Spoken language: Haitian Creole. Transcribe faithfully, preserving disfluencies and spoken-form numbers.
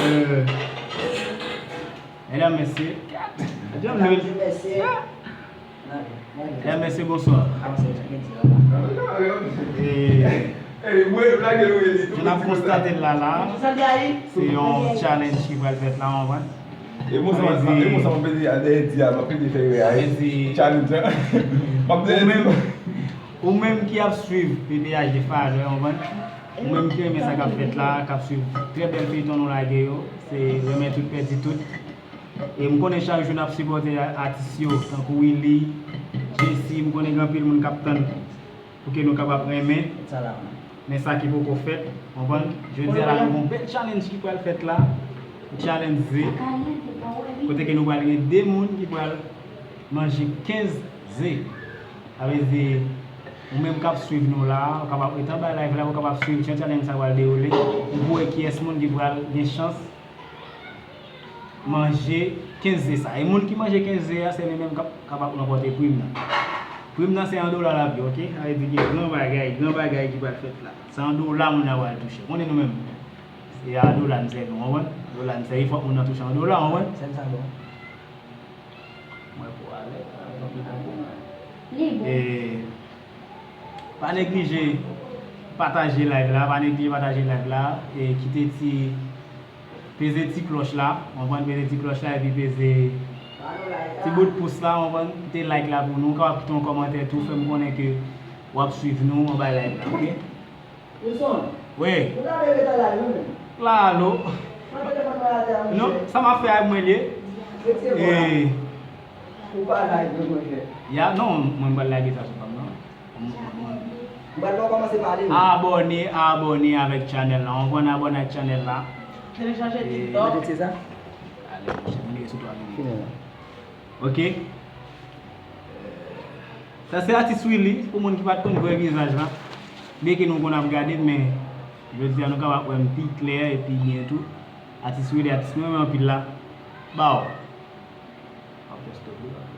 Euh, medam, mesye, medam, mesye, bonswa. E, jan n ap konstate l la, la, se yon challenge ki pral fèt la, w konprann? E moun sa, e moun sa, m ap pede al dèyè di a, m ap pede fè wè a, challenge an. M ap dèyè di. Ou menm ki ap swiv P P H de Father, w konprann? Ou menm ki renmen sa k ap fèt la, k ap swiv trè bèl feyton nou lage yo, se renmen tout, pèdi tout. E m konnen chak jou n ap sipòte a-, atis yo, tankou Willy, Jessy, m konnen gen anpil moun k ap tann pou ke nou kapab renmen. Men sa ki poko fèt, w konprann? Jodi a la, nou gen yon bèl challenge ki pral fèt la. Challenge ze. Kote ke nou pral gen de moun ki pral manje kenz ze. Sa vle di, ou menm k ap swiv nou la, ou kapab ret anba live la, ou kapab swiv jan challenge sa pral dewoule. Ou pou wè kiyès moun ki pral gen chans manje kenz ze sa. E moun ki manje kenz ze a, se li menm k ap kapab ranpòte prim nan. Prim nan se an dola l ap ye, oke? Sa vle di gen gran bagay, gran bagay ki pral fèt la. Se an dola moun nan pral touche. Konnen nou menm, se a dola n sèvi, w konprann? Dola n sèvi, fòk moun nan touche an dola, w konprann? Sèl sa bon. Mwen pou ale. Li bon. E, pa neglije pataje live la, pa neglije pataje live la, e kite ti, peze ti klòch la, w konprann, peze ti klòch la, epi peze ti bout pous la, w konprann, kite like la pou nou, ou kapab kite yon kòmantè tou, fè m konnen ke w ap swiv nou anba live la, oke? Wilson, wi. Nou ta dwe ret an live, wi, menm. Klalo. Mwen telefòn mwen atè a, non, monchè. Sa m ap fè ak mwen li ye. Retire kò la. E. Ou pa live, wi, monchè. Ya, non, mwen m pral lage sa sou pa m, non. M, m, m. M pral fè w kòmanse pale, wi. Abòne, abòne avèk channel la. Ou konn abòne ak channel la. Telechaje TikTok. Mete ti sa. Ale, monchè, m rive sou twa minit. Fini la. Oke. Sa se atis Willy, pou moun ki pa t konn vrè vizaj la. Byenke nou konn ap gade m, men jodi a nou kapab wè m pi klè epi byen tou. Atis Willy, atis mwen renmen anpil la. Baw. Ap tèste tou.